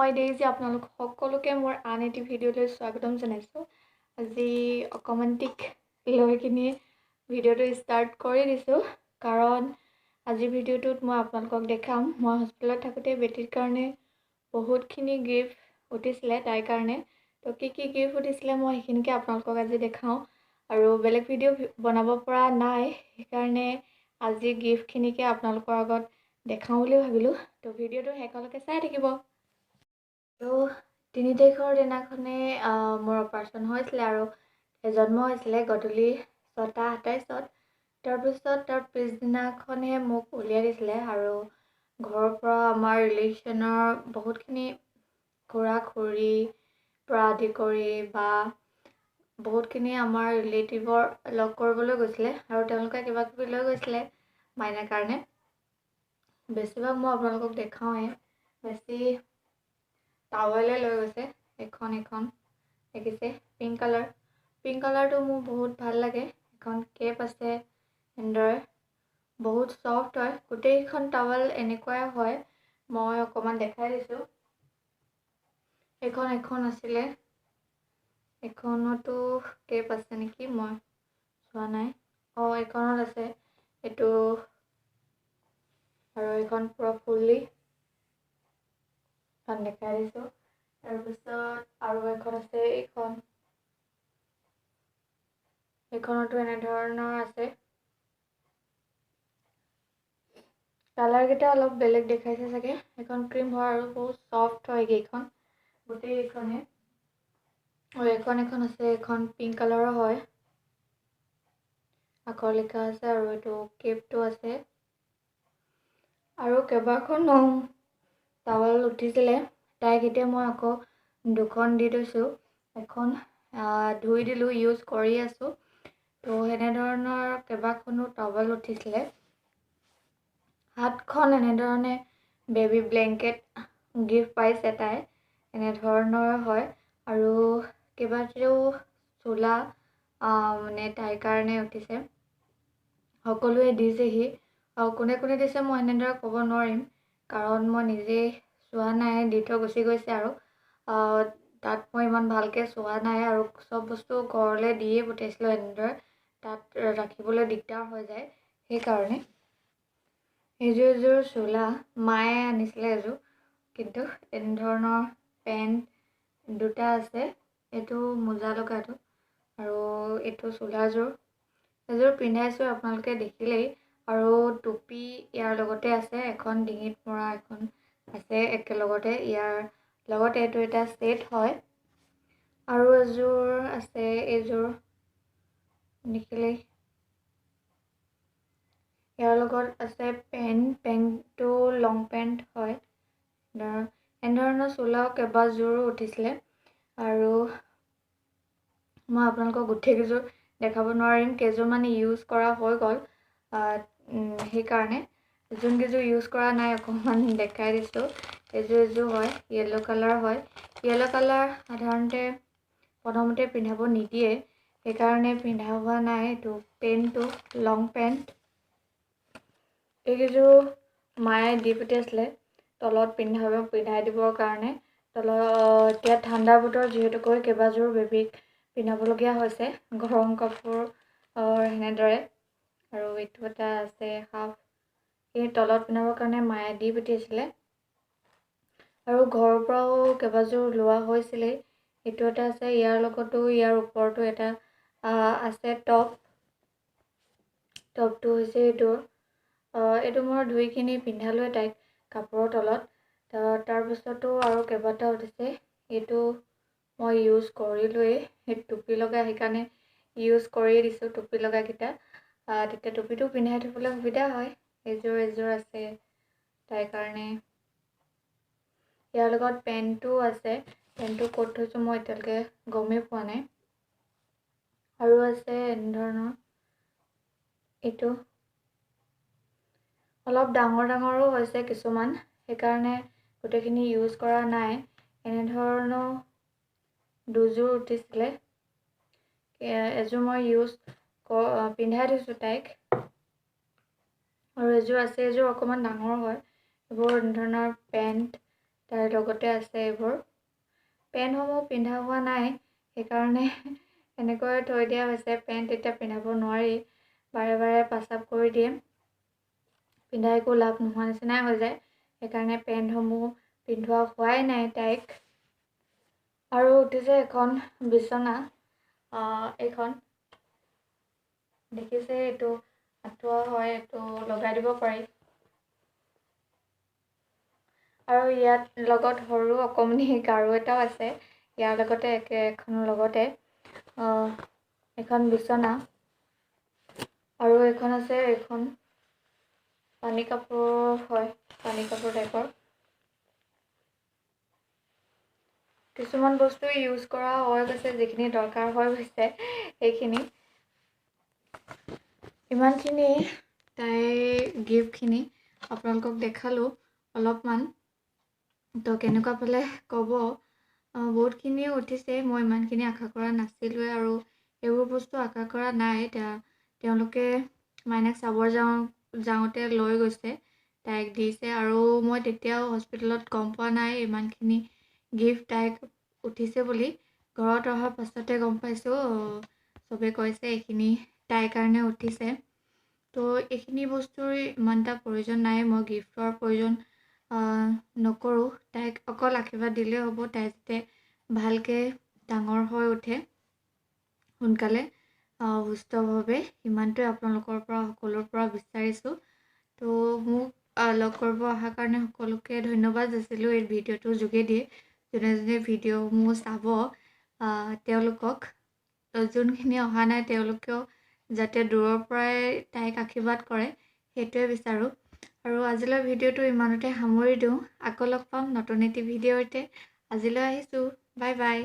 মই ডেইজি আপোনালোক সকলোকে মোৰ আন এটি ভিডিঅ'লৈ স্বাগতম জনাইছোঁ। আজি অকণমানটিক লৈ কিনি ভিডিঅ'টো ষ্টাৰ্ট কৰি দিছোঁ, কাৰণ আজিৰ ভিডিঅ'টোত মই আপোনালোকক দেখাম মই হস্পিটেলত থাকোঁতে বেটীৰ কাৰণে বহুতখিনি গিফ্ট উঠিছিলে তাইৰ কাৰণে। তো কি কি গিফ্ট উঠিছিলে মই সেইখিনিকে আপোনালোকক আজি দেখাওঁ, আৰু বেলেগ ভিডিঅ' বনাব পৰা নাই, সেইকাৰণে আজি গিফ্টখিনিকে আপোনালোকৰ আগত দেখাওঁ বুলি ভাবিলোঁ। তো ভিডিঅ'টো শেষলৈকে চাই থাকিব। তো 3 তাৰিখৰ দিনাখনে মোৰ অপাৰেশ্যন হৈছিলে আৰু জন্ম হৈছিলে গধূলি 6:27। তাৰপিছত তাৰ পিছদিনাখনহে মোক উলিয়াই দিছিলে, আৰু ঘৰৰ পৰা আমাৰ ৰিলেশ্যনৰ বহুতখিনি খুৰা খুৰীৰ পৰা আদি কৰি বা বহুতখিনি আমাৰ ৰিলেটিভৰ লগ কৰিবলৈ গৈছিলে, আৰু তেওঁলোকে কিবা কিবি লৈ গৈছিলে মাইনাৰ কাৰণে। বেছিভাগ মই আপোনালোকক দেখাওঁৱে, বেছি টাৱেলে লৈ গৈছে। এখন এখন দেখিছে পিংক কালাৰ, পিংক কালাৰটো মোৰ বহুত ভাল লাগে। এখন কেপ আছে এনেদৰে, বহুত চফ্ট হয়। গোটেইখন টাৱেল এনেকুৱাই হয়, মই অকণমান দেখাই দিছোঁ। এইখন এখন আছিলে, এইখনতো কেপ আছে নেকি, মই চোৱা নাই। অঁ, এইখনত আছে এইটো, আৰু এইখন পূৰা ফুল্লি দেখাই দিছোঁ। তাৰপিছত আৰু এখন আছে এইখন, এইখনতো এনেধৰণৰ আছে। কালাৰকেইটা অলপ বেলেগ দেখাইছে চাগে। এইখন ক্ৰীম হয় আৰু বহুত চফ্ট হয় এইকেইখন, গোটেইকেইখনে। আৰু এখন এখন আছে, এইখন পিংক কালাৰৰ হয়, আখৰ লিখা আছে, আৰু এইটো কেপটো আছে। আৰু কেইবাখনো টাৱেল উঠিছিলে তাইক, এতিয়া মই আকৌ দুখন দি থৈছোঁ। এখন ধুই দিলোঁ, ইউজ কৰি আছোঁ। তো সেনেধৰণৰ কেইবাখনো টাৱেল উঠিছিলে। 7খন এনেধৰণে বেবী ব্লেংকেট গিফ্ট পাইছে তাই, এনেধৰণৰ হয়। আৰু কেইবাটাও চোলা মানে তাইৰ কাৰণে উঠিছে, সকলোৱে দিছেহি। আৰু কোনে কোনে দিছে মই এনেদৰে ক'ব নোৱাৰিম, কাৰণ মই নিজেই চোৱা নাই, দি থৈ গুচি গৈছে। আৰু তাত মই ইমান ভালকৈ চোৱা নাই, আৰু চব বস্তু ঘৰলৈ দিয়ে পঠিয়াইছিলোঁ এনেদৰে, তাত ৰাখিবলৈ দিগদাৰ হৈ যায় সেইকাৰণে। এযোৰ এযোৰ চোলা মায়ে আনিছিলে এযোৰ, কিন্তু এনেধৰণৰ পেণ্ট দুটা আছে, এইটো মোজা লগাটো আৰু এইটো চোলাযোৰ। এযোৰ পিন্ধাইছোঁ, আপোনালোকে দেখিলেই। আৰু টুপি ইয়াৰ লগতে আছে, এখন ডিঙিত মৰা এখন আছে একেলগতে। ইয়াৰ লগতে এইটো এটা ছেট হয়। আৰু এযোৰ আছে, এইযোৰ দেখিলেই। ইয়াৰ লগত আছে পেণ্ট, পেণ্টটো লং পেণ্ট হয়। এনেধৰণৰ চোলাও কেইবাযোৰো উঠিছিলে। আৰু মই আপোনালোকক গোটেইকেইযোৰ দেখাব নোৱাৰিম, কেইযোৰ মানে ইউজ কৰা হৈ গ'ল সেইকাৰণে। যোনকেইযোৰ ইউজ কৰা নাই অকণমান দেখাই দিছোঁ। এইযোৰ এযোৰ হয়, য়েল্ল' কালাৰ হয়। য়েল্ল' কালাৰ সাধাৰণতে প্ৰথমতে পিন্ধাব নিদিয়ে, সেইকাৰণে পিন্ধা হোৱা নাই। এইটো পেণ্টটো লং পেণ্ট। এইকেইযোৰ মায়ে দি পঠিয়াইছিলে তলত পিন্ধাই দিবৰ কাৰণে। তলত এতিয়া ঠাণ্ডা বতৰ যিহেতুকৈ কেইবাযোৰ বেবীক পিন্ধাবলগীয়া হৈছে গৰম কাপোৰ সেনেদৰে। আৰু এইটো এটা আছে হাফ, এই তলত পিন্ধাবৰ কাৰণে মায়ে দি পঠিয়াইছিলে। আৰু ঘৰৰ পৰাও কেইবাযোৰ লোৱা হৈছিলেই। এইটো এটা আছে, ইয়াৰ লগতো ইয়াৰ ওপৰতো এটা আছে টপ। টপটো হৈছে এইটো। এইটো মই ধুই কিনি পিন্ধালোৱে তাইক কাপোৰৰ তলত। তাৰপিছতো আৰু কেইবাটাও উঠিছে। এইটো মই ইউজ কৰিলোৱেই, সেই টুপি লগা, সেইকাৰণে ইউজ কৰিয়ে দিছোঁ টুপি লগাকেইটা। তেতিয়া টুপিটো পিন্ধাই থ'বলৈ সুবিধা হয়। এযোৰ এযোৰ আছে তাইৰ কাৰণে। ইয়াৰ লগত পেণ্টটো আছে, পেণ্টটো ক'ত থৈছোঁ মই এতিয়ালৈকে গমেই পোৱা নাই। আৰু আছে এনেধৰণৰ, এইটো অলপ ডাঙৰ ডাঙৰো হৈছে কিছুমান, সেইকাৰণে গোটেইখিনি ইউজ কৰা নাই। এনেধৰণৰ দুযোৰ উঠিছিলে, এযোৰ মই ইউজ পিন্ধাই থৈছোঁ তাইক, আৰু এযোৰ আছে, এযোৰ অকণমান ডাঙৰ হয়। এইবোৰ এনেধৰণৰ পেণ্ট তাৰ লগতে আছে এইবোৰ। পেণ্টসমূহ পিন্ধা হোৱা নাই, সেইকাৰণে এনেকৈ থৈ দিয়া হৈছে। পেণ্ট এতিয়া পিন্ধাব নোৱাৰি, বাৰে বাৰে পাচাব কৰি দিয়ে, পিন্ধা একো লাভ নোহোৱা নিচিনাই হৈ যায়। সেইকাৰণে পেণ্টসমূহ পিন্ধোৱা হোৱাই নাই তাইক। আৰু উঠিছে এখন বিচনা, এইখন দেখিছে, এইটো আঁঠুৱা হয়, এইটো লগাই দিব পাৰি। আৰু ইয়াত লগত সৰু অকণমানি গাৰু এটাও আছে ইয়াৰ লগতে, একে এখনৰ লগতে এখন বিচনা। আৰু এখন আছে, এইখন পানী কাপোৰ হয়, পানী কাপোৰ টাইপৰ। কিছুমান বস্তু ইউজ কৰা হৈ গৈছে, যিখিনি দৰকাৰ হৈ গৈছে সেইখিনি। ইমানখিনি তাইৰ গিফ্টখিনি আপোনালোকক দেখালোঁ অলপমান, তো কেনেকুৱা পালে ক'ব। বহুতখিনিয়ে উঠিছে, মই ইমানখিনি আশা কৰা নাছিলোঁৱে আৰু এইবোৰ বস্তু আশা কৰা নাই। এতিয়া তেওঁলোকে মাইনাক চাব যাওঁতে লৈ গৈছে, তাইক দিছে। আৰু মই তেতিয়াও হস্পিটেলত গম পোৱা নাই ইমানখিনি গিফ্ট তাইক উঠিছে বুলি। ঘৰত অহাৰ পাছতে গম পাইছোঁ, চবেই কৈছে এইখিনি তাইৰ কাৰণে উঠিছে। তো এইখিনি বস্তুৰ ইমান এটা প্ৰয়োজন নাই, মই গিফ্টৰ প্ৰয়োজন নকৰোঁ। তাইক অকল আশীৰ্বাদ দিলেই হ'ব, তাই যাতে ভালকৈ ডাঙৰ হৈ উঠে সোনকালে সুস্থভাৱে, সিমানটোৱে আপোনালোকৰ পৰা সকলোৰ পৰা বিচাৰিছোঁ। তো মোক লগ কৰিব অহাৰ কাৰণে সকলোকে ধন্যবাদ যাচিলোঁ এই ভিডিঅ'টোৰ যোগেদি। যোনে যোনে ভিডিঅ'সমূহ চাব তেওঁলোকক, যোনখিনি অহা নাই তেওঁলোকেও যাতে দূৰৰ পৰাই তাইক আশীৰ্বাদ কৰে সেইটোৱে বিচাৰোঁ। আৰু আজিলৈ ভিডিঅ'টো ইমানতে সামৰি দিওঁ, আকৌ লগ পাম নতুন এটি ভিডিঅ'তে। আজিলৈ আহিছোঁ, বাই বাই।